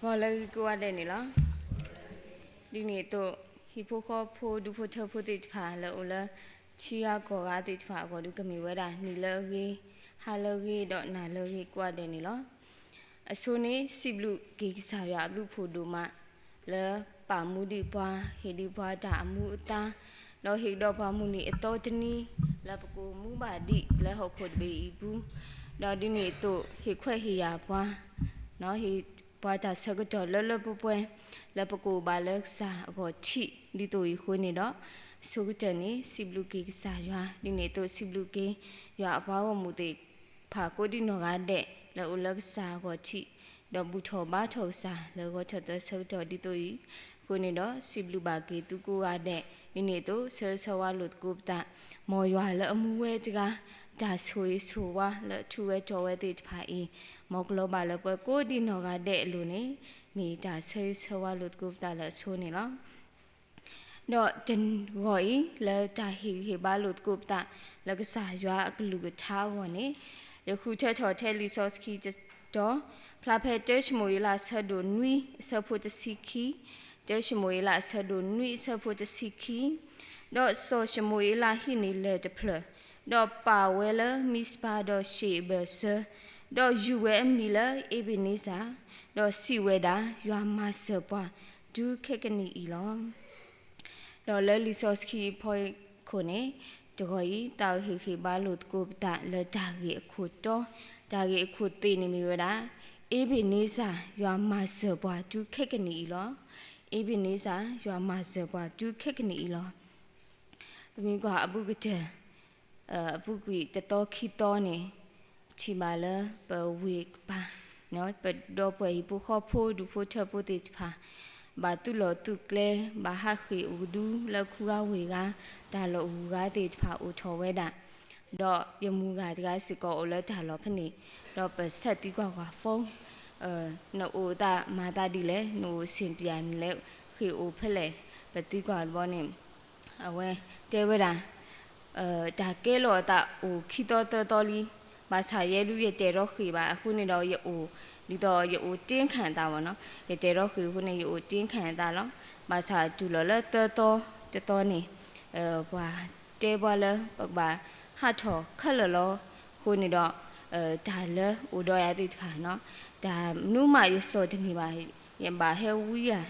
ဂီၤလၢအဂ့ၤကိးဂၤဒဲးန့ၣ်လီၤ. ဒ်န့ၣ်အသိး ဟံၣ်ဖိဃီဖိဒူဖိထၢဖိသ့ၣ်တဖၣ်လၢအိၣ်လၢ ထံဂၤကီၢ်ဂၤသ့ၣ်တဖၣ်အဂီၢ်ဒုး ကမ့ၢ်ဝဲဒၣ်နံၤလၢအဂ့ၤ, ဟါလၢအဂ့ၤ ဒီးနၤလၢအဂ့ၤကိးဂၤဒဲးန့ၣ်လီၤ. အဆိန့ၣ် စံးဘျုးက့ၤကစၢ်ယွၤအဘျုးအဖှိၣ်ဒိၣ်မး လၢပာ်မူဒံးပှၤ, ဟ့ၣ်ဒံးပှၤတၢ်အမူအဒါ, ဒီးဟ့ၣ်ကဒီးပှၤမုၢ်နံၤအသီတနံၤ လၢပကအိၣ်မူဘၣ်ဒံးလၢဟီၣ်ခိၣ်တဘ့ၣ်အံၤအပူၤ, ဒီးဒ်န့ၣ်အသိး ဟ့ၣ်ခွဲးဟ့ၣ်ယာ်ပှၤ, ဟ့ၣ်ပှၤတၢ်ဆၢကတီၢ်လၢလၢပှဲၤပှဲၤ လၢပကအိၣ်ဘၣ်လၢကစၢ်အဂီၢ်ထံး ဒ်သိးအံၤအဃိန့ၣ်ဒီး အဆိကတၢၢ်န့ၣ် စံးဘျုးက့ၤကစၢ်ယွၤ, ဒ်န့ၣ်အသိး စံးဘျုးက့ၤယွၤအပှၤဂီၢ်မုၢ်သ့ၣ်တဖၣ်ကိးဒံနီၢ်ဂၤဒဲး လၢအိၣ်လၢကစၢ်အဂီၢ်ထံး, ဒီးဘူၣ်ထီၣ်ဘါထီၣ်ကစၢ်လၢဂီၤထီၣ်သၢဆၢကတီၢ်ဒ်သိးအံၤ, အဃိန့ၣ်ဒီး စံးဘျုးဘၣ်က့ၤသုကိးဂၤဒဲး, ဒ်န့ၣ်အသိး ဆၢဂ့ၤဆၢဝါလိာ်သကိးပသး, မ်ယွၤလၢအမူဝဲတဂၤ, တၢ်ဆိၣ်ဂ့ၤဆိၣ်ဝါလၢအထူးဝဲတီၤဝဲသ့ၣ်တဖၣ်အံၤ, မ်ကလီၤဘၣ်လၢပှၤကိးဒံနီၢ်ဂၤဒဲးအလိၤန့ၣ်, မ့ၢ်တၢ်ဆၢဂ့ၤဆၢဝါလိာ်သကိးပသးလၢအဆိန့ၣ်လီၤ. ဒီးတဂီၤအံၤ လၢတၢ်ဟ့ၣ်ဂံၢ်ဟ့ၣ်ဘါလိာ်သကိးပသး လၢကစၢ်ယွၤအကလုၢ်ကထါအဂီၢ်န့ၣ်, ယဃုထၢထီၣ်ထဲလံာ်စီဆှံတတီၤ, ဖျါဖဲတၢၡမူၤအ့လးအဆၢဒိၣ်နွံအဆၢဖိတဆံခံ, တၢၡမူၤအ့လးအဆၢဒိၣ်နွံအဆၢဖိတဆံခံ, ဒီးစီၤၡမူၤအ့လးဟံးန့ၢ်လၢၢ်တဖျၢၣ်, ဒီးပာ်ဝဲလၢမံစပၤဒီးၡ့ၣ်ဘၢၣ်စၢ, ဒီးယူၤဝဲအမံၤလၢအ့ဘ့ၤနံစၢ်, ဒီးစံးဝဲဒၣ်, ယွၤမၤစၢၤပှၤ တုၤခဲကနံၣ်အံၤလီၤ. ဒီးလၢလံာ်စီဆှံအဖီခိၣ်န့ၣ်, တဂီၤအံၤ သးကဟ့ၣ်ဂံၢ်ဟ့ၣ်ဘါလိာ်သကိးပသးလၢတၢ်ဂ့ၢ်အခိၣ်တီ, တၢ်ဂ့ၢ်အခိၣ်သ့ၣ်န့ၣ်မ့ၢ်ဝဲဒၣ်, အ့ဘ့ၤနံစၢ် ယွၤမၤစၢၤပှၤတုၤခဲကနံၣ်အံၤလီၤ. အ့ဘ့ၤနံစၢ် ယွၤမၤစၢၤပှၤတုၤခဲကနံၣ်အံၤလီၤ. ပမ့ၢ်ကွၢ်အဘူးကတၢၢ် အပူၤကွံာ်တသီခံသီန့ၣ်, ထံၣ်ဘၣ်လၢပဝ့ၢ်ကပၤ, ပဒီပုၢ်ဝဲၢ်ဟံၣ်ဖိဃီဖိဒူဖိထၢဖိသ့ၣ်တဖၣ်, ဘၣ်သူၣ်လီၤသူၣ်ကျဲ, ဘၣ်ဟးဃ့ၢ်အိၣ်ကဒုလၢခူဂၤဝ့ၢ်ဂၤ, တၢ်လီၢ်အိၣ်ဂၤသ့ၣ်တဖၣ်အိၣ်ထီၣ်ဝဲဒၣ်, ဒီးယမုၢ်ဂၤတဂၤစ့ၢ်ကီးအိၣ်လၢတၢ်လီၢ်ဖဲန့ၣ်, ဒီးပဆဲးသံကွၢ်ကွၢ် phone, နအိၣ်သးမၤသးဒ်လဲၣ်, နအိၣ်စ့ၣ်ပယၣ်နလဲၤဃ့ၢ်အိၣ်ဖဲလဲၣ်, ပသံကွၢ်တဘျီန့ၣ် အဝဲတဲဝဲဒၣ်, တၢ်ကဲလီၤအသးအိၣ်ခံသီသၢသီလံ, ဘၣ်ဆၣ်ယဲဒုးယတဲာ်ထီၣ်ဃ့ၢ်ဘၣ်, အဃိန့ၣ်ဒီးယအိၣ်, ဒ်သိးယအိၣ်တ့ခၣ်အသးဘၣ်နီၤ, ယတဲာ်ထီၣ်ဃ့ၢ်အဃိန့ၣ် ယအိၣ်တ့ခၣ်အသးလီၤ. ဘၣ်ဆၣ်တုၤလီၤလၢသၢသီတသီန့ၣ်, ပှၤတဲပှၤလၢပကဘၣ်ဟးထီၣ်ခဲလၢာ်လီၤ. အဃိန့ၣ်ဒီး တၢ်လၢအိၣ်ဒီးယၤသ့ၣ်တဖၣ်နီၤ, တၢ်မနုၤမးယစိာ်တန့ၢ်ဘၣ်, ယဘၣ်ဟဲဝံဒၣ်,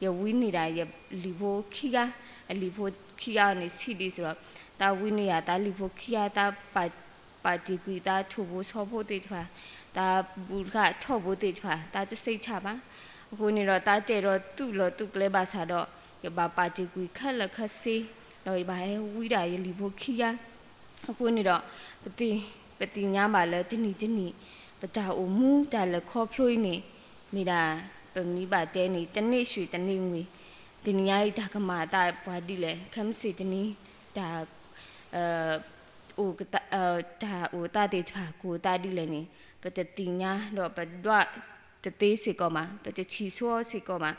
ယဝံန့ၢ်ဒၣ်ယလံၤဖိခံဂၤ, အလံၤဖိခံဂၤအံၤန့ၣ် ဆံးဒံးစ့ၢ်ကီး, သးဝံန့ၢ်ယၤသးလံၤဖိခံဂၤ, သးပာ်တ့ၢ်ကွံာ်သးထိၣ်ဖိဆီဖိသ့ၣ်တဖၣ်, သးဘူၣ်တဃာ်ထီၣ်ဖိသ့ၣ်တဖၣ်, သးတဆံးဆါဘၣ်. အဃိန့ၣ်ဒီး သးတဲာ်ဒီးသူၣ်လီၤသူၣ်ကျဲဘၣ်ဆၣ်ဒီး, ယဘၣ်ပာ်တ့ၢ်ကွံာ်ခဲလၢာ်ခဲဆ့, ဒီးယဘၣ်ဟဲဝံဒၣ်ယလံၤဖိခံဂၤ. အဃိန့ၣ်ဒီး ပသ့ၣ်ညါဘၣ်လၢတနံၤတနံၤ, ပတၢ်အိၣ်မူတၢ်လဲၤခီဖျိအံၤန့ၣ်, မ့ၢ်ဒၣ်ပမ့ၢ်ဘၣ်တဲန့ၣ် တနံၤရွှေတနံၤငွေ, တနံၤညါအံၤတၢ်ကမၣ်အသးပှၤဒ်လဲၣ်, ခဲမုၢ်ဆ့ၣ်တနံၤ တၢ် တၢ်အိၣ်သးသ့ၣ်တဖၣ်ကအိၣ်သးဒ်လဲၣ်န့ၣ်, ပတသ့ၣ်ညါဒီးပဒွးတသ့စ့ၢ်ကီးဘၣ်, ပတထံၣ်ဆိအီၤစ့ၢ်ကီးဘၣ်.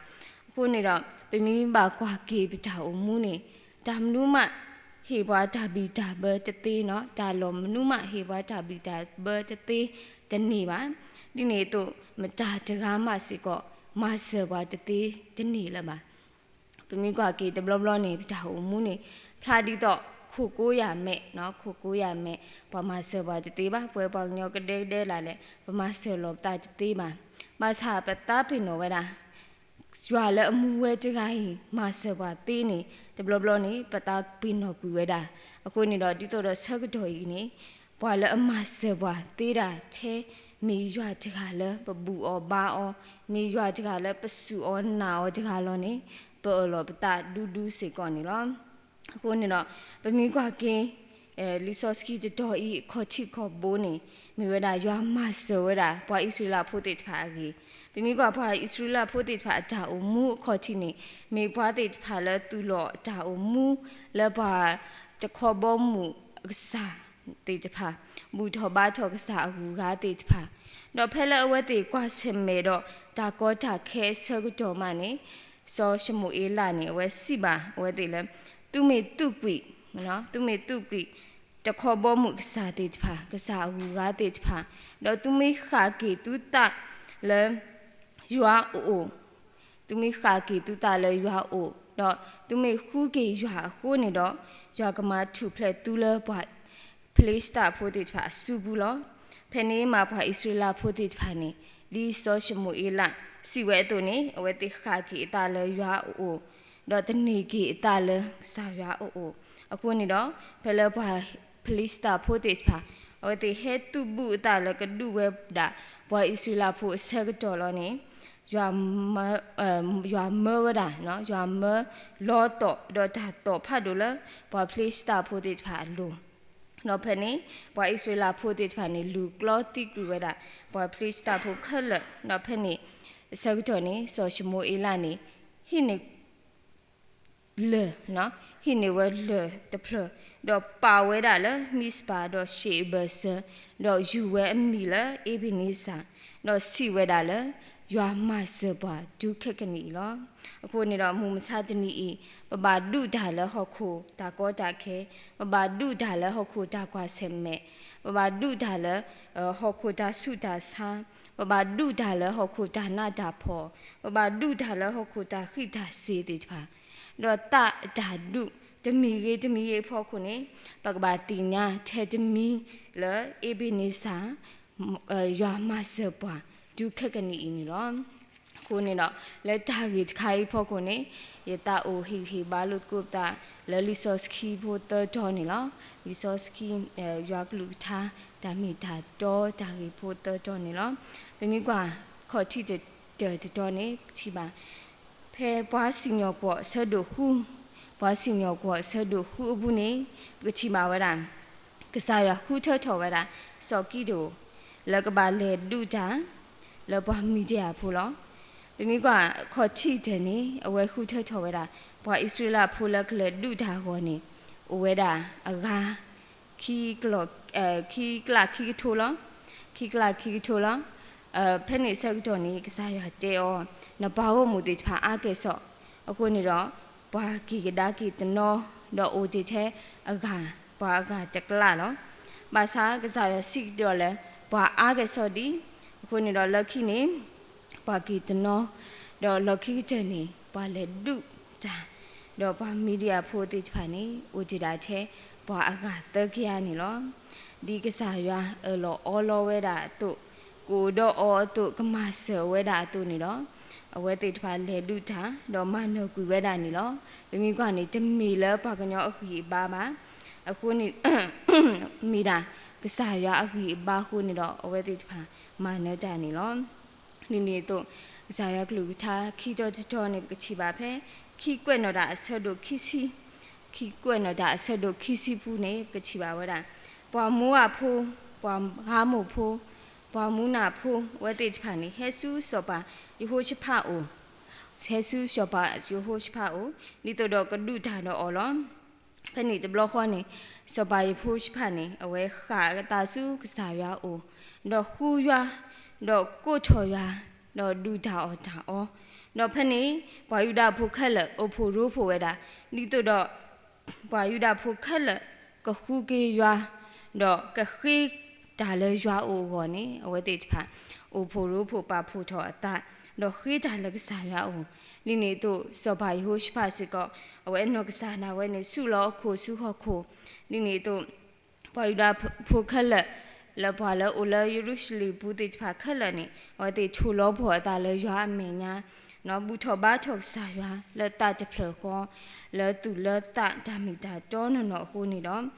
အဃိန့ၣ်ဒီး ပမ့ၢ်ဘၣ်ကွၢ်က့ၤပတၢ်အိၣ်မူန့ၣ်, တၢ်မနုၤမးဟ့ၣ်ပှၤတၢ်ဘံၣ်တၢ်ဘၢတသ့နီၤ, တၢ်လီၢ်မနုၤမးဟ့ၣ်ပှၤတၢ်ဘံၣ်တၢ်ဘၢတသ့တန့ၢ်ဘၣ်. ဒ်န့ၣ်အသိး မတၤတဂၤမးစ့ၢ်ကီး မၤစၢၤပှၤတသ့တန့ၢ်လၢၤဘၣ်. ပမ့ၢ်ကွၢ်က့ၤတဘျီဘျီန့ၣ် ပတၢ်အိၣ်မူန့ၣ် ဖျါဒ်သိး ခိၣ်ကိးယၤမဲာ်, ခိၣ်ကိးယၤမဲာ်, ပှၤမၤစၢၤပှၤတသ့ဘၣ်, ပဝဲပှၤကညီကဒဲကဒဲလၢ်လၢ် ပမၤစၢၤလီၤပသးတသ့ဘၣ်. ဘၣ်ဆၣ်ပသးပ့ၤနီၣ်ဝဲဒၣ် ယွၤလၢအမူဝဲတဂၤအံၤ မၤစၢၤပှၤသ့န့ၣ် တဘျီဘျီန့ၣ် ပသးပ့ၤနီၣ်ကွံာ်ဝဲဒၣ်. အဃိန့ၣ်ဒီး ဒ်သိးဒီးဆၢကတီၢ်အံၤန့ၣ် ပှၤလၢအမၤစၢၤပှၤသ့ဒၣ်ထဲ မ့ၢ်ယွၤတဂၤလၢပဘူၣ်အီၤဘါအီၤ, မ့ၢ်ယွၤတဂၤလၢပစူၢ်အီၤနာ်အီၤတဂၤလီၤန့ၣ် ပအၢၣ်လီၤပသးဒူဒူစ့ၢ်ကီးန့ၣ်လီၤ. အဃိန့ၣ်ဒီး ပမ့ၢ်ကွၢ်က့ၤ လံာ်စီဆှံတတီၤအံၤအခီၣ်ထံးခီၣ်ဘိန့ၣ် မ့ၢ်ဝဲဒၣ်ယွၤမၤစၢၤဝဲဒၣ် ပှၤအံၣ်စရ့လးဖိသ့ၣ်တဖၣ်အဂ့ၢ်. ပမ့ၢ်ကွၢ်ပှၤအံၣ်စရ့လးဖိသ့ၣ်တဖၣ်အတၢ်အိၣ်မူအခီၣ်ထံးန့ၣ် မ့ၢ်ပှၤသ့ၣ်တဖၣ်လၢသူၣ်လီၤအတၢ်အိၣ်မူ လၢပှၤတခီဘီမုၢ်အကစၢ်သ့ၣ်တဖၣ် ဘူၣ်ထီၣ်ဘါထီၣ်ကစၢ်အဂုၤအဂၤသ့ၣ်တဖၣ်, ဒီးဖဲလၢအဝဲသ့ၣ်ကွၢ်ဆၢၣ်မဲာ်ဒီးတၢ်ကီတၢ်ခဲအဆၢကတီၢ်မးန့ၣ် စီၤၡမူၤအ့လးန့ၣ် အဝဲစံးဘၣ်အဝဲသ့ၣ်လၢ သုမ့ၢ်သူၣ်ကွံာ်, သုမ့ၢ်သူၣ်ကွံာ် တခီဘီမုၢ်ကစၢ်သ့ၣ်တဖၣ်, ကစၢ်အဂုၤအဂၤသ့ၣ်တဖၣ်, ဒီးသုမ့ၢ်ဃၣ်က့ၤသုသးလၢ ယွၤအအိၣ်, သုမ့ၢ်ဃၣ်က့ၤသုသးလၢယွၤအအိၣ်, ဒီးသုမ့ၢ်ဃုက့ၤယွၤအဃိန့ၣ်ဒီး, ယွၤကမၤထူၣ်ဖျဲးသုလၢပှၤဖလ့ၡသးဖိသ့ၣ်တဖၣ်အစုပူၤလီၤ. ဖဲန့ၣ်မးပှၤအံၣ်စရ့လးဖိသ့ၣ်တဖၣ်န့ၣ်, ဒ်စီၤၡမူၤအ့လးစံးဝဲအသိးန့ၣ်, အဝဲသ့ၣ်ဃၣ်က့ၤအသးလၢယွၤအအိၣ်, ဒီးသန့ၤက့ၤအသးလၢကစၢ်ယွၤအအိၣ်. အဃိန့ၣ်ဒီး, ဖဲလၢပှၤဖလ့ၡသးဖိသ့ၣ်တဖၣ်, အဝဲသ့ၣ်ဟဲသုးဘူးအသးလၢကဒုးဝဲဒၣ် ပှၤအံၣ်စရ့လးဖိအဆၢကတီၢ်လီၤန့ၣ်, ယွၤမၢဝဲဒၣ်, ယွၤမၢလီသီၣ်ဒီးတၢ်သီၣ်ဖးဒိၣ်လၢ ပှၤဖလ့ၡသးဖိသ့ၣ်တဖၣ်အလိၤ, ဒီးဖဲန့ၣ်, ပှၤအံၣ်စရ့လးဖိသ့ၣ်တဖၣ်န့ၣ် လူၤကျီသံကွံာ်ဝဲဒၣ် ပှၤဖလ့ၡသးဖိခဲလၢာ်, ဒီးဖဲန့ၣ်, အဆၢကတီၢ်န့ၣ် စီၤၡမူၤအ့လးန့ၣ်, ဟံးန့ၢ် လၢၢ်, ဟံးန့ၢ်ဝဲလၢၢ်တဖျၢၣ်, ဒီးပာ်ဝဲဒၣ်လၢမံးစပၤဒီးၡ့ၣ်အဘၢၣ်စၢၤ, ဒီးယူၤဝဲအမံၤလၢအ့ဘ့နံစၢ်, ဒီးစံးဝဲဒၣ်လၢ ယွၤမၤစၢၤပှၤတုၤခဲကနံၣ်အံၤလီၤ. အဃိန့ၣ်ဒီးမုၢ်မဆါတနံၤအံၤ, ပဘၣ်ဒုးတၢ်လၢဟီၣ်ခိၣ်တၢ်ကီတၢ်ခဲ, ပဘၣ်ဒုးတၢ်လၢဟီၣ်ခိၣ်တၢ်ကွၢ်ဆၢၣ်မဲာ်, ပဘၣ်ဒုးတၢ်လၢ ဟီၣ်ခိၣ်တၢ်ဆူးတၢ်ဆါ, ပဘၣ်ဒုးတၢ်လၢဟီၣ်ခိၣ်တၢ်နးတၢ်ဖှီၣ်, ပဘၣ်ဒုးတၢ်လၢဟီၣ်ခိၣ်တၢ်ဃံးတၢ်စ့ၤသ့ၣ်တဖၣ်, ဒီးသးအတၢ်ဒုးတမံၤဂ့ၤတမံၤဂ့ၤအဖီခိၣ်န့ၣ်, ပကဘၣ်သ့ၣ်ညါထဲတမံၤလၢအ့ဘ့နံစၢ် ယွၤမၤစၢၤပှၤတုၤခဲကနံၣ်အံၤန့ၣ်လီၤ. အဃိန့ၣ်ဒီး, လၢတၢ်ဂ့ၢ်တခါအံၤအဖီခိၣ်န့ၣ်, ယသးအိၣ်ဟ့ၣ်ဂံၢ်ဟ့ၣ်ဘါလိာ်သကိးပသး လၢလံာ်စီဆှံဖိသၢတီၤန့ၣ်လီၤ. လံာ်စီဆှံ, ယွၤကလုၢ်ကထါ, တၢ်မ့ၢ်တၢ်တီတၢ်ဂ့ၢ်ဖိသၢတီၤန့ၣ်လီၤ. ပမ့ၢ်ကွၢ်ခီၣ်ထံးတတၢၢ်တတီၤန့ၣ် ပကထံၣ်ဘၣ် ဖဲပှၤစံၣ်ညီၣ်ကွီၢ်အဆၢဒိၣ်ဃု, ပှၤစံၣ်ညီၣ်ကွီၢ်အဆၢဒိၣ်ဃုအပူၤန့ၣ်, ပကထံၣ်ဘၣ်ဝဲဒၣ်, ကစၢ်ယွၤဃုထၢထီၣ်ဝဲဒၣ်, စီၤကံးဒဧိၣ်, လၢကဘၣ်လဲၤဒုးတၢ်, လၢပှၤမံၤဒယၣ်ဖိလီၤ. ပမ့ၢ်ကွၢ်ခီၣ်ထံးတၢၢ်န့ၣ် အဝဲဃုထၢထီၣ်ဝဲဒၣ်, ပှၤအံၣ်စရ့လးဖိလၢကလဲၤဒုးတၢ်အဂီၢ်န့ၣ်, အိၣ်ဝဲဒၣ်အဂၤ ခံ, ခံကလးခံကထိလီၤ. ခံကလးခံကထိလီၤ. ဖဲန့ၣ်အဆၢကတီၢ်န့ၣ် ကစၢ်ယွၤတဲအီၤ, နပှၤဂီၢ်မုၢ်သ့ၣ်တဖၣ်အါကဲၣ်ဆိး, အဃိန့ၣ်ဒီး, ပှၤက့ၤကဒါက့ၤတနီၤ, ဒီးအိၣ်တ့ၢ်ထဲအဂၤ, ပှၤအဂၤတကလးလီၤ. ဘၣ်ဆၣ်ကစၢ်ယွၤစံးကဒီးလၢ, ပှၤအါကဲၣ်ဆိးဒံး, အဃိန့ၣ်ဒီးလၢခံန့ၣ်, ပှၤက့ၤတနီၤ, ဒီးလီၢ်ခံကတၢၢ်န့ၣ် ပှၤလဲၤဒုးတၢ်, ဒီးပှၤမံၤဒယၣ်ဖိသ့ၣ်တဖၣ်န့ၣ် အိၣ်တ့ၢ်ဒၣ်ထဲပှၤအဂၤသၢကယၤန့ၣ်လီၤ. ဒ်ကစၢ်ယွၤအၢၣ်လီၤအီလီၤဝဲဒၣ်အသိး, ကအိၣ်ဒီးအီၤအသိး, ကမၤစၢၤဝဲဒၣ်အသိးန့ၣ်ဒီး, အဝဲသ့ၣ်တဖၣ်လဲၤဒုးတၢ်, ဒီးမၤနၢၤကွံာ်ဝဲဒၣ်န့ၣ်လီၤ. ပမ့ၢ်ကွၢ်န့ၣ် တမ့ၢ်လၢပှၤကညီအဂံၢ်အဘါဘၣ်. အဃိန့ၣ် မ့ၢ်ဒၣ်ကစၢ်ယွၤအဂံၢ်အဘါအဃိန့ၣ်ဒီး အဝဲသ့ၣ်တဖၣ်မၤနၢၤတၢ်န့ၣ်လီၤ. ဒ်န့ၣ်အသိး, ကစၢ်ယွၤကလုၢ်ကထါခံတီၤတတီၤန့ၣ် ပကထံၣ်ဘၣ်ဖဲ, ခံကွဲးနီၣ်တၢ်အဆၢဒိၣ်ခံဆံ, ခံကွဲးနီၣ်တၢ်အဆၢဒိၣ်ခံဆံပူၤန့ၣ် ပကထံၣ်ဘၣ်ဝဲဒၣ်, ပှၤမိၤအၣ်ဖိ, ပှၤအၤမိၣ်ဖိ, ပှၤမူနၤဖိ အဝဲသ့ၣ်တဖၣ်န့ၣ် ဟဲဆူစီၤပၤယဟိၤၡဖးအအိၣ်, ဟဲဆူစီၤပၤယဟိၤၡဖးအအိၣ်, ဒ်သိးဒီးကဒုးတၢ်ဒီးအီၤလီၤ. ဖဲန့ၣ်တဘျီဃီန့ၣ်, စီၤပၤယဟိၤၡဖးန့ၣ် အဝဲဃၣ်အသးဆူကစၢ်ယွၤအအိၣ်, ဒီးဃူယွၤ, ဒီးကိးထီၣ်ယွၤ, ဒီးဒုးတၢ်အီၣ်တၢ်အီ, ဒီးဖဲန့ၣ်, ပှၤယူဒၤဖိခဲလၢာ်အိၣ်ဖှိၣ်ရိဖှိၣ်ဝဲဒၣ်, ဒ်သိးဒီး ပှၤယူဒၤဖိခဲလၢာ်ကဃုက့ၤယွၤ, ဒီးကဃ့တၢ်လၢယွၤအအိၣ်အဂီၢ်န့ၣ် အဝဲသ့ၣ်တဖၣ် အိၣ်ဖှိၣ်ရိဖှိၣ်ပာ်ဖှိၣ်ထီၣ်အသး, ဒီးဃ့တၢ်လၢကစၢ်ယွၤအအိၣ်, ဒ်န့ၣ်အသိး စီၤပၤယဟိၤၡဖးစ့ၢ်ကီး အဝဲအနီၢ်ကစၢ်ဒၣ်ဝဲန့ၣ် ဆူၣ်လီၤအခိၣ်ဆူဟီၣ်ခိၣ်, ဒ်န့ၣ်အသိး ပှၤယူဒၤဖိခဲလၢာ်, လၢပှၤလၢအိၣ်လၢယရူၤၡလ့ၣ်ပူၤသ့ၣ်တဖၣ်ခဲလၢာ်န့ၣ် အဝဲသ့ၣ်ထိၣ်လီၤပှီၢ်အသးလၢယွၤအမဲာ်ညါ, ဒီးဘူၣ်ထီၣ်ဘါထီၣ်ကစၢ်ယွၤလၢသးတဖျၢၣ်ဃီ, လၢသူၣ်လၢသးတၢ်မ့ၢ်တၢ်တီနီၢ်နီၢ်အဃိန့ၣ်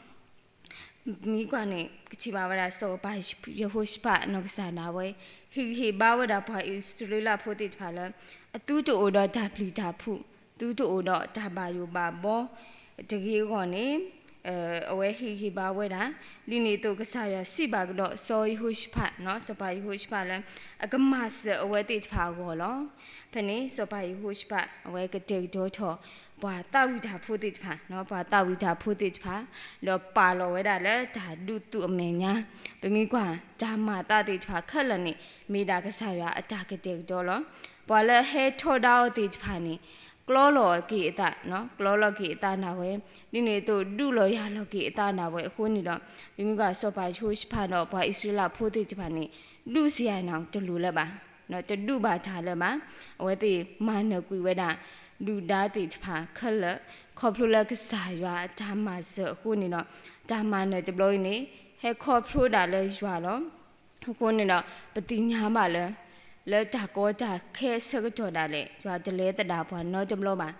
ဒီး မ့ၢ်ကွၢ်န့ၣ် ပကထံၣ်ဘၣ်ဝဲဒၣ် စီၤပၤယဟိၤၡဖးအနီၢ်ကစၢ်ဒၣ်ဝဲ ဟ့ၣ်ဂံၢ်ဟ့ၣ်ဘါဝဲဒၣ်ပှၤအံၣ်စရ့လးဖိသ့ၣ်တဖၣ်လၢ အသုတအိၣ်ဒီးတၢ်ပျံၤတၢ်ဖုး, သုတအိၣ်ဒီးတၢ်ဘၣ်ယိၣ်ဘၣ်ဘီတဂ့ၤအဂီၢ်န့ၣ်, အဝဲဟ့ၣ်ဂံၢ်ဟ့ၣ်ဘါဝဲဒၣ်, ဒ်န့ၣ်အသိးကစၢ်ယွၤစံးဘၣ်ကဒီးစီၤယဟိၤၡဖး, စီၤပၤယဟိၤၡဖးလၢ အကမၤစၢၤအဝဲသ့ၣ်တဖၣ်အဂီၢ်လီၤ. ဖဲန့ၣ် စီၤပၤယဟိၤၡဖး အဝဲကတဲာ်ကတီၤထီၣ် ပှၤသးဝံၣ်တၢ်ဖိသ့ၣ်တဖၣ်, ပှၤသးဝံၣ်တၢ်ဖိသ့ၣ်တဖၣ်, ဒီးပာ်လီၤဝဲဒၣ်လၢတၢ်ဒုးသုးအမဲာ်ညါ, ပမ့ၢ်ကွၢ် တၢ်မၤအသးသ့ၣ်တဖၣ်ခဲလၢာ်န့ၣ် မ့ၢ်ဒၣ်ကစၢ်ယွၤအတၢ်ကတဲာ်ကတီၤလီၤ. ပှၤလၢအဟဲထီဒါအီၤသ့ၣ်တဖၣ်န့ၣ် ကျီလီၤက့ၤအသး, ကျီလီၤက့ၤအသးဒၣ်ဝဲ, ဒ်န့ၣ်အသိးဒုးလီၤယၤလီၤက့ၤအသးဒၣ်ဝဲအဃိန့ၣ်ဒီး, ပမ့ၢ်ကွၢ်စီၤပၤယဟိၤၡဖးဒီးပှၤအံၣ်စရ့လးဖိသ့ၣ်တဖၣ်န့ၣ် ဒုးစယၤန့ၣ်တလိၤလၢၤဘၣ်. တဒူၣ်ဘၣ်တၢ်လၢၤဘၣ်. အဝဲသ့ၣ်မၤနၢၤကွံာ်ဝဲဒၣ် ဒုၣ်ဒါသ့ၣ်တဖၣ်ခဲလၢာ် ခီဖျိလၢကစၢ်ယွၤအတၢ်မၤစၢၤအဃိန့ၣ်ဒီး တၢ်မၤနၢၤတဘျီအံၤန့ၣ် ဟဲခီဖျိဒၣ်လၢယွၤလီၤ. အဃိန့ၣ်ဒီး ပသ့ၣ်ညါဘၣ်လၢ လၢတၢ်ကီတၢ်ခဲအဆၢကတီၢ်ဒၣ်လဲာ် ယွၤတလဲၤသဒၣ်ပှၤနီတဘျီဘၣ်.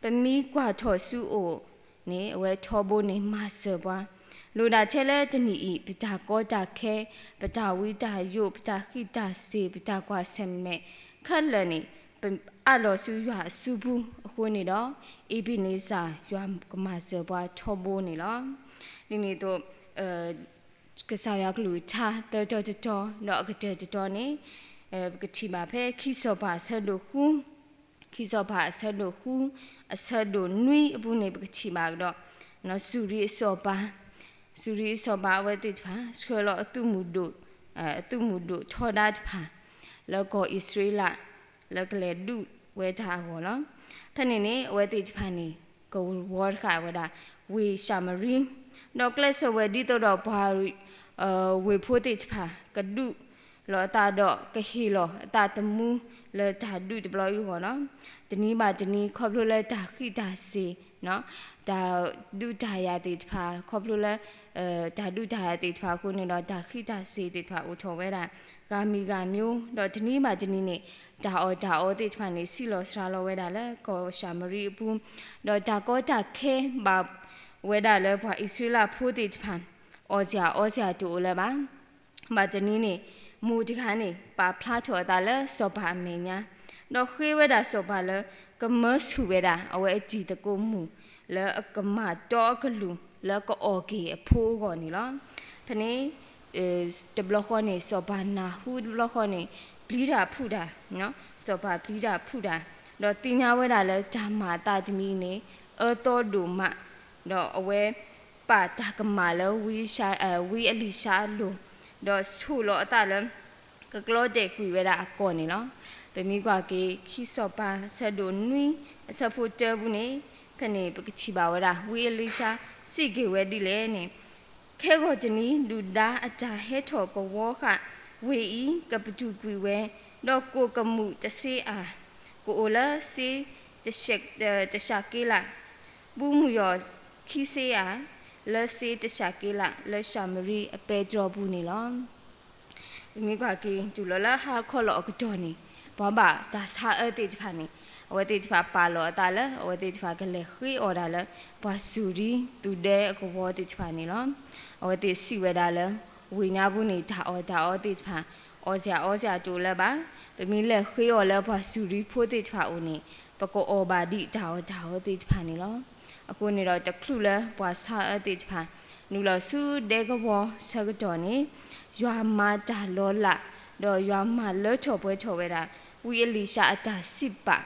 ပမ့ၢ်ကွၢ်ထီၣ်ဆူအအိၣ်န့ၣ် အဝဲထီဘိန့ၣ်မၤစၢၤပှၤ, လိၣ်ဒၣ်ထဲလၢတနံၤအံၤ ပတၢ်ကီတၢ်ခဲ, ပတၢ်ဝံတၢ်ယိး, ပတၢ်ဃံးတၢ်စ့ၤ, ပတၢ်ကွၢ်ဆၢၣ်မဲာ်ခဲလၢာ်န့ၣ် ပအးလီၤဆူယွၤအစုပူၤအဃိန့ၣ်ဒီး အ့ဘ့နံစၤ ယွၤကမၤစၢၤပှၤထီဘိန့ၣ်လီၤ. ဒ်န့ၣ်အသိး ကစၢ်ယွၤကလုၢ်ကထါသၢတီၤတတီၤ ဒီးအကတၢၢ်တတီၤန့ၣ် ပကထံၣ်ဘၣ်ဖဲခံစီၤပၤအဆၢဒိၣ်ဃု, ခံစီၤပၤအဆၢဒိၣ်ဃု အဆၢဒိၣ်နွံအပူၤန့ၣ် ပကထံၣ်ဘၣ်ကဒီး စူၤရံအစီၤပၤ, စူၤရံအစီၤပၤအဝဲသ့ၣ်တဖၣ် ဆှၢလီၤအသုးမုၢ်ဒိၣ်, အသုးမုၢ်ဒိၣ်ထီဒါတဖၣ် လၢကီၢ်အံၣ်စရ့လး လၢကလဲၤဒုးဝဲတၢ်အဂီၢ်လီၤ. ဖဲန့ၣ်န့ၣ် အဝဲသ့ၣ်တဖၣ်န့ၣ် ကဝီၤတဃာ်ဝဲဒၣ် ဝ့ၢ်ၡၤမရံ ဒီးကျဲးစၢးဝဲဒ်သိးဒီးပှၤ ဝ့ၢ်ဖိသ့ၣ်တဖၣ် ကဒုးလီၤအသးဒီးကဟ့ၣ်လီၤအသးသမူလၢတၢ်ဒုးတဘျီအံၤအဂီၢ်လီၤ. တနံၤဘၣ်တနံၤ ခီဖျိလၢတၢ်ဃံးတၢ်စ့ၤ တၢ်ဒုးတၢ်ယၤသ့ၣ်တဖၣ် ခီဖျိလၢ တၢ်ဒုးတၢ်ယၤသ့ၣ်တဖၣ်အဃိန့ၣ်ဒီး တၢ်ဃံးတၢ်စ့ၤသ့ၣ်တဖၣ်အိၣ်ထီၣ်ဝဲဒၣ် ဂၤမံၤဂၤမံၤ ဒီးတနံၤဘၣ်တနံၤန့ၣ် တၢ်အီၣ်တၢ်အီသ့ၣ်တဖၣ်န့ၣ် ဆံးလီၤစှၤလီၤဝဲဒၣ်လၢကီၢ်ၡၤမရံအပူၤ, ဒီးတၢ်ကီတၢ်ခဲဘၣ်ဝဲဒၣ်လၢပှၤအံၣ်စရ့လးဖိသ့ၣ်တဖၣ် အီၣ်စရာအီစရာတအိၣ်လၢၤဘၣ်. ဘၣ်တနံၤန့ၣ် မိၢ်တဂၤန့ၣ် ပာ်ဖျါထီၣ်အသးလၢစီၤပၤအမဲာ်ညါ, ဒီးဃ့ဝဲဒၣ်စီၤပၤလၢ ကမၢဆူၣ်ဝဲဒၣ် အဝဲအတံၤသကိးမုၣ် လၢအကမၤတီအကလုၢ် လၢကအီၣ်က့ၤအဖိအဂီၢ်န့ၣ်လီၤ. ဖဲန့ၣ် တဘျီဃီန့ၣ် စီၤပၤနၢ်ဟူတဘျီဃီန့ၣ် ပျံၤတၢ်ဖုးတၢ်, စီၤပၤပျံၤတၢ်ဖုးတၢ်, ဒီးသ့ၣ်ညါဝဲဒၣ်လၢတၢ်မၤအသးတမံၤန့ၣ် အၢသီဒိၣ်မး, ဒီးအဝဲ ပာ်တၢ်ကမၣ်လၢ ဝံအလံၤၡါအလိၤ, ဒီးဆိၣ်လီၤအသးလၢ ကကျီတဲာ်ကွံာ်ဝဲဒၣ်အကီၢ်န့ၣ်လီၤ. ပမ့ၢ်ကွၢ်က့ၤ ခံစီၤပၤ အဆၢဒိၣ်နွံ အဆၢဖိတၢပူၤန့ၣ် ဖဲန့ၣ်ပကထံၣ်ဘၣ်ဝဲဒၣ် ဝံအလံၤၡါ စံးက့ၤဝဲဒ်လဲၣ်န့ၣ်, ခဲဂီၤတနံၤ ဒုၣ်ဒါအတၢ်ဟဲထီၣ်ကဝီၤဃာ်ဝ့ၢ်အံၤ ကပတုာ်ကွံာ်ဝဲ, ဒီးကိၣ်ကမူၣ်တစ့ဧါ ကအိၣ်လၢစ့ တၡၤက့လး, ဘူမုၢ်ယီၢ်ခံစ့ဧါ လၢစ့တၡၤက့လး လၢၡၤမရံအပဲတြီပူၤန့ၣ်လီၤ. ပမ့ၢ်ကွၢ်က့ၤ တုၤလီၤလၢဟါခီလီၤအကတီၢ်န့ၣ် ပှၤဘၣ်တၢ်ဆါအၢသ့ၣ်တဖၣ်န့ၣ် အဝဲသ့ၣ်တဖၣ်ပာ်လီၤအသးလၢ အဝဲသ့ၣ်တဖၣ်ကလဲၤဃ့အီၣ်ဒၣ်လၢ ပှၤစူၤရံသူဒဲအကဝီၤသ့ၣ်တဖၣ်န့ၣ်လီၤ. အဝဲသ့ၣ်စံးဝဲဒၣ်လၢ ဝ့ၢ်ညါပူၤန့ၣ် တၢ်အီၣ်တၢ်အီသ့ၣ်တဖၣ် အီၣ်စ့ၢ်အီစ့ၢ်တအိၣ်လၢၤဘၣ်. ပမ့ၢ်လဲၤဃ့အီၣ်လၢပှၤစူၤရံဖိသ့ၣ်တဖၣ်အအိၣ်န့ၣ် ပကအီၣ်ဘၣ်ဒံးတၢ်အီၣ်တၢ်အီသ့ၣ်တဖၣ်န့ၣ်လီၤ. အဃိန့ၣ်ဒီးတချုးလၢပှၤဆါအၢသ့ၣ်တဖၣ် နုာ်လီၤဆူဒဲကဝီၤဆၢကတီၢ်န့ၣ် ယွၤမၤတၢ်လီၤလး ဒီးယွၤမၤလၢထီၣ်ပှဲၤထီၣ်ဝဲဒၣ် ဝံအလံၤၡါအတၢ်စံးပာ်,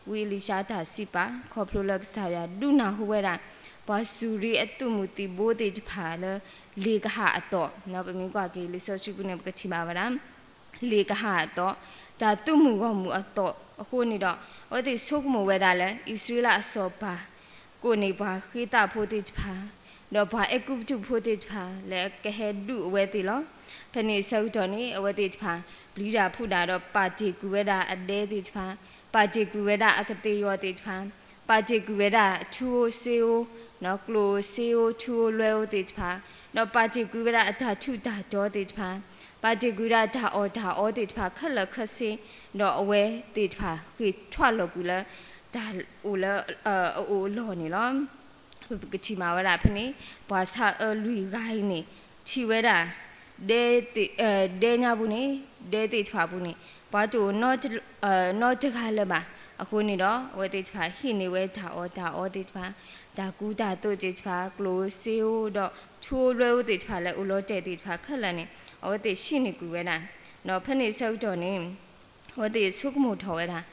ဝံအလံၤၡါအတၢ်စံးပာ် ခီဖျိလၢကစၢ်ယွၤဒုးနၢ်ဟူဝဲဒၣ် ပှၤစူၤရံအသုးမုၢ်သံၣ်ဘိသ့ၣ်တဖၣ်လၢ လ့ၣ်ကဟၣ်အသိး, ပမ့ၢ်ကွၢ်က့ၤလံာ်စီဆှံပူၤန့ၣ် ပကထံၣ်ဘၣ်ဝဲဒၣ် လ့ၣ်ကဟၣ်အသိး, တၢ်သုးမုၢ်ဂီၢ်မုၢ်အသိးအဃိန့ၣ်ဒီး အဝဲသ့ၣ်ဆိကမိၣ်ဝဲဒၣ်လၢ အံၣ်စရ့လးအစီၤပၤ ကိးန့ၢ်ပှၤဃ့သးဖိသ့ၣ်တဖၣ် ဒီးပှၤအဲၤကူပတူးဖိသ့ၣ်တဖၣ် လၢကဟဲဒုးအဝဲသ့ၣ်လီၤ. ဖဲန့ၣ်အဆၢကတီၢ်န့ၣ် အဝဲသ့ၣ်တဖၣ် ပျံၤတၢ်ဖုးတၢ်ဒီး ပာ်တ့ၢ်ကွံာ်ဝဲဒၣ်အဒဲသ့ၣ်တဖၣ်, ပာ်တ့ၢ်ကွံာ်ဝဲဒၣ်အကသ့ၣ်ယီၤသ့ၣ်တဖၣ်, ပာ်တ့ၢ်ကွံာ်ဝဲဒၣ်ထူဧိၤစ့ဧိၤ, ကျိၣ်ဧိၤစ့ဧိၤ ထူဧိၤလွဲဧိၤသ့ၣ်တဖၣ်, ဒီးပာ်တ့ၢ်ကွံာ်ဝဲဒၣ်အတၢ်ထူးတၢ်တီၤသ့ၣ်တဖၣ်, ပာ်တ့ၢ်ကွံာ်ဝဲဒၣ်တၢ်အီၣ်တၢ်အီသ့ၣ်တဖၣ်ခဲလၢာ်ခဲဆ့, ဒီးအဝဲသ့ၣ်တဖၣ်ဃ့ၢ်ထွဲလီၤကွံာ်လၢ တၢ်အိၣ်လၢ အအိၣ်အလီၢ်န့ၣ်လီၤ. ပကထံၣ်မးဝဲဒၣ်ဖဲန့ၣ် ပှၤဆါအၢလွံၢ်ဂၤအံၤန့ၣ် ထံၣ်ဝဲဒၣ် ဒဲညါပူၤန့ၣ် ဒဲသ့ၣ်တဖၣ်ပူၤန့ၣ် ပှၤတအိၣ်နီတဂၤလၢၤဘၣ်. အဃိန့ၣ်ဒီး အဝဲသ့ၣ်တဖၣ်ဟံးန့ၢ်ဝဲတၢ်အီၣ်တၢ်အီသ့ၣ်တဖၣ်, တၢ်ကူတၢ်သိးသ့ၣ်တဖၣ်, ကျိၣ်ဧိၤစ့ဧိၤ ဒီးထူဧိၤလွဲဧိၤသ့ၣ်တဖၣ်လၢအိၣ်လီၤတဲာ်သ့ၣ်တဖၣ်ခဲလၢာ်န့ၣ် အဝဲသ့ၣ်ဟံးန့ၢ်ကွံာ်ဝဲဒၣ်. ဒီးဖဲန့ၣ်အဆၢကတီၢ်န့ၣ် အဝဲသ့ၣ်ဆိကမိၣ်ထီၣ်ဝဲဒၣ်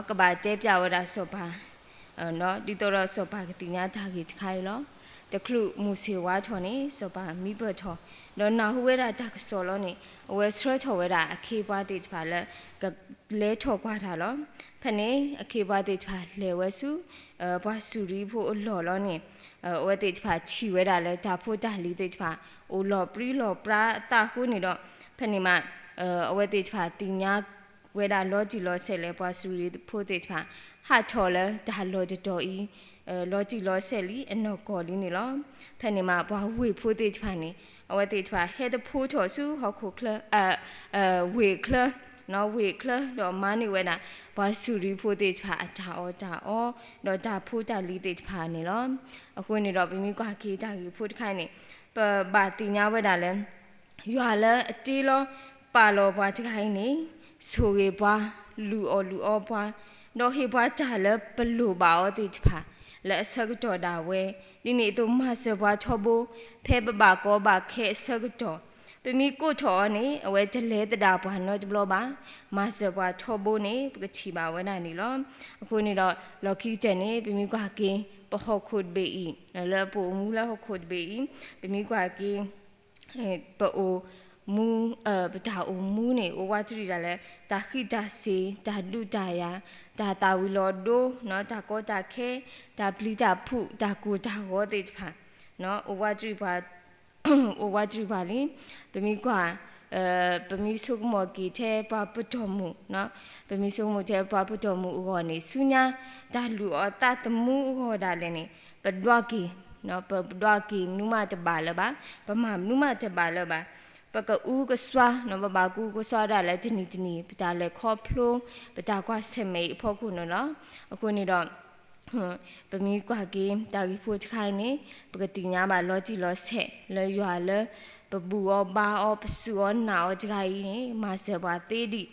ကဘၣ်တဲပျးဝဲဒၣ်စီၤပၤ ဒ်သိးဒီးစီၤပၤကသ့ၣ်ညါတၢ်ဂ့ၢ်တခါအံၤလီၤ. တချုးမုၢ်ဆ့ၣ်ဝါထီၣ်န့ၣ် စီၤပၤမံပၢၢ်ထီၣ်, ဒီးနၢ်ဟူဝဲဒၣ်တၢ်ကစီၣ်လီၤန့ၣ် အဝဲဆှၢထီၣ်ဝဲဒၣ်အခ့အပှၤသ့ၣ်တဖၣ်လၢ ကလဲၤထီၣ်ကွၢ်တၢ်လီၤ. ဖဲန့ၣ်အခ့အပှၤသ့ၣ်တဖၣ်လဲၤဝဲဆူ ပှၤစူၤရံဖိအလီၢ်လီၤန့ၣ် အဝဲသ့ၣ်တဖၣ်ထံၣ်ဝဲဒၣ်လၢတၢ်ဖိတၢ်လံၤသ့ၣ်တဖၣ် အိၣ်လီၤပြံလီၤပြါအသးအဃိန့ၣ်ဒီး ဖဲန့ၣ်မး အဝဲသ့ၣ်တဖၣ်သ့ၣ်ညါ ဝဲဒၣ်လီၤတံၢ်လီၤဆဲးလၢပှၤစူၤရံဖိသ့ၣ်တဖၣ် ဟးထီၣ်လၢတၢ်လီၢ်တတီၤအံၤ လီၤတံၢ်လီၤဆဲးလံအနီၢ်ကီၢ်လံန့ၣ်လီၤ. ဖဲန့ၣ်မး ပှၤဝ့ၢ်ဖိသ့ၣ်တဖၣ်န့ၣ် အဝဲသ့ၣ်တဖၣ်ဟဲတဖိထီၣ်ဆူဟီၣ်ခိၣ်ချၢ ဝ့ၢ်ချၢ ဝ့ၢ်ချၢ ဒီးမၤန့ၢ်ဝဲဒၣ် ပှၤစူၤရံဖိသ့ၣ်တဖၣ်အတၢ်အီၣ်တၢ်အီ ဒီးတၢ်ဖိတၢ်လံၤသ့ၣ်တဖၣ်န့ၣ်လီၤ. အဃိန့ၣ်ဒီး ပမ့ၢ်ကွၢ်က့ၤတၢ်ဂ့ၢ်ဖိတခါအံၤန့ၣ် ပဘၣ်သ့ၣ်ညါဝဲဒၣ်လၢ ယွၤလၢအတ့လီၤပာ်လီၤပှၤတဂၤအံၤန့ၣ် ဆိၣ်ဂ့ၤပှၤ, လုၢ်အီၣ်လုၢ်အီပှၤ, ဒီးဟ့ၣ်ပှၤတၢ်လၢပလိၣ်ဘၣ်အီၤသ့ၣ်တဖၣ် လၢအဆၢကတီၢ်ဒၣ်ဝဲ, ဒ်န့ၣ်အသိးမၤစၢၤပှၤထီဘိ, ဖဲပဘၣ်ကီဘၣ်ခဲအဆၢကတီၢ်, ပမ့ၢ်ကိးထီၣ်အီၤန့ၣ် အဝဲတလဲၤသဒၣ်ပှၤနီတဘျီဘၣ်, မၤစၢၤပှၤထီဘိန့ၣ် ပကထံၣ်ဘၣ်ဝဲဒၣ်န့ၣ်လီၤ. အဃိန့ၣ်ဒီး လီၢ်ခံကတၢၢ်န့ၣ် ပမ့ၢ်ကွၢ်က့ၤ ပဟီၣ်ခိၣ်တဘ့ၣ်အံၤ, လၢပအိၣ်မူလၢဟီၣ်ခိၣ်တဘ့ၣ်အံၤ, ပမ့ၢ်ကွၢ်က့ၤ ပအိၣ်မူ, ပတၢ်အိၣ်မူန့ၣ် အိၣ်ဝးတရံးဒၣ်လၢ တၢ်ဃံးတၢ်စ့ၤ, တၢ်ဒုးတၢ်ယၤ, တၢ်သၣ်ဝံၤလီၤဒိ, တၢ်ကီတၢ်ခဲ, တၢ်ပျံၤတၢ်ဖုး, တၢ်ကိၢ်တၢ်ဂီၤသ့ၣ်တဖၣ်, အိၣ်ဝးတရံးပှၤ, အိၣ်ဝးတရံးပှၤလံ. ပမ့ၢ်ကွၢ်, ပမ့ၢ်ဆိကမိၣ်က့ၤထဲပှၤပတီၢ်မုၢ်, ပမ့ၢ်ဆိကမိၣ်ထဲပှၤပတီၢ်မုၢ်အဂီၢ်န့ၣ် ဆူညါ တၢ်လုၢ်အီၣ်သးသမူအဂီၢ်ဒၣ်လဲာ်န့ၣ် ပဒွးက့ၤ, ပဒွးက့ၤမနုၤမးတဘၣ်လၢၤဘၣ်, ပမၤမနုၤမးတဘၣ်လၢၤဘၣ်, ပကအုကစွါ, ပဘၣ်ကအုကစွါဒၣ်လၢတနံၤတနံၤ ပတၢ်လဲၤခီဖျိ, ပတၢ်ကွၢ်ဆၢၣ်မဲာ်အံၤအဖီခိၣ်န့ၣ်လီၤ. အဃိန့ၣ်ဒီး ပမ့ၢ်ကွၢ်က့ၤတၢ်ဂ့ၢ်ဖိတခါအံၤန့ၣ် ပကသ့ၣ်ညါဘၣ်လီၤတံၢ်လီၤဆဲး လၢယွၤလၢ ပဘူၣ်အီၤဘါအီၤ ပစူၢ်အီၤနာ်အီၤတဂၤအံၤန့ၣ် မၤစၢၤပှၤသ့ဒံး.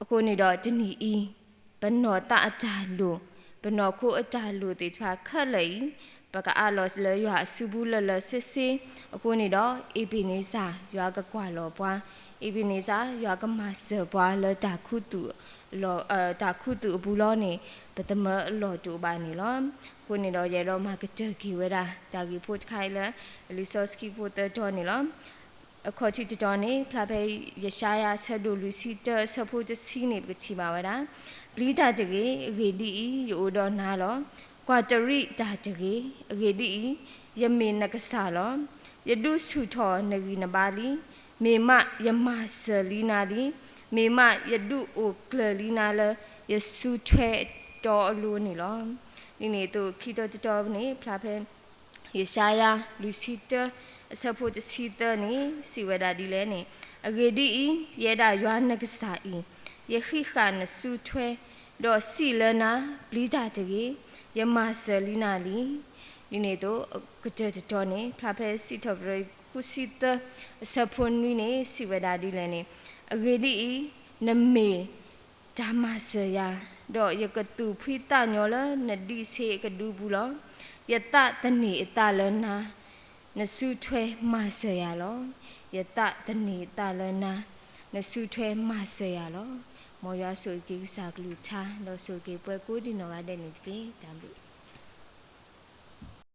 အဃိန့ၣ်ဒီးတနံၤအံၤ ပနီၢ်သးအတၢ်လိၣ်, ပနီၢ်ခိအတၢ်လိၣ်သ့ၣ်တဖၣ်ခဲလၢာ်အံၤ ပကအးလီၤလၢယွၤအစုပူၤလၢလၢဆ့ဆ့. အဃိန့ၣ်ဒီး အ့းဘ့းနံစၢ် ယွၤကကွၢ်လီၤပှၤ, အ့းဘ့းနံစၢ် ယွၤကမၤစၢၤပှၤလၢတၢ်ခူသူၣ်, တၢ်ခူသူၣ်အပူၤလီၤန့ၣ် ပသမၢအလီၢ်တအိၣ်ဘၣ်န့ၣ်လီၤ. အဃိန့ၣ်ဒီး ယအဲၣ်ဒိးမၤကတၢၢ်က့ၤဝဲဒၣ် တၢ်ဂ့ၢ်ဖိတခါအံၤလၢ လံာ်စီဆှံဖိသၢတီၤန့ၣ်လီၤ. အခီၣ်ထံးတတီၤန့ၣ် ဖျါဖဲယၡါယၤအဆၢဒိၣ်လွံၢ်ဆံတၢ အဆၢဖိတဆံန့ၣ် ပကထံၣ်ဘၣ်ဝဲဒၣ်, ပျံၤတၢ်တဂ့ၤ, အဂ့ၢ်ဒ်အံၤ, ယအိၣ်ဒီးနၤလီၤ. ကွၢ်တရံးတၢ်တဂ့ၤ, အဂ့ၢ်ဒ်အံၤ, ယမ့ၢ်နကစၢ်လီၤ. ယဒုးဆူၣ်ထီၣ်နဂံၢ်နဘါလံ. မ့ၢ်မးယမၤစၢၤလံနၤလံ. မ့ၢ်မးယဒုးအိၣ်ကျၢၤလံနၤလၢ ယစုထွဲတီအလိၤန့ၣ်လီၤ. ဒ်န့ၣ်အသိး ခံတီၤတတီၤန့ၣ် ဖျါဖဲ ယၡါယၤ လွံၢ်ဆံတၢ အဆၢဖိတဆံသၢန့ၣ် စံးဝဲဒၣ်ဒ်လဲၣ်န့ၣ်, အဂ့ၢ်ဒ်အံၤ, ယဲဒၣ်ယွၤနကစၢ်အံၤ, ယဃံးဃာ်နစုထွဲ, ဒီးစံးလၢနၤ, ပျံၤတၢ်တဂ့ၤ, ယမၤစၢၤလံနၤလံ. ဒ်န့ၣ်အသိး ကတၢၢ်တတီၤန့ၣ် ဖျါဖဲစံးထီၣ်ပတြၢၤ ဃုဆံသၢ အဆၢဖိနွံန့ၣ် စံးဝဲဒၣ်ဒ်လဲၣ်န့ၣ်, အဂ့ၢ်ဒ်အံၤ, နမ့ၢ် တၢ်မၤစၢၤယၤ, ဒီးယကသူၣ်ဖှံသးညီလၢနဒံးဆ့အကဒုပူၤလီၤ. ယသးသန့ၤအသးလၢနၤ, နစုထွဲမၤစၢၤယၤလီၤ. ယသးသန့ၤအသးလၢနၤ, နစုထွဲမၤစၢၤယၤလီၤ. မ်ယွၤဆိၣ်ဂ့ၤက့ၤကစၢ်ကလုၢ်ကထါ, ဒီးဆိၣ်ဂ့ၤက့ၤပှၤကိးဒံးနီၢ်ဂၤဒဲးန့ၣ်တက့ၢ်. တၢ်ဘျုး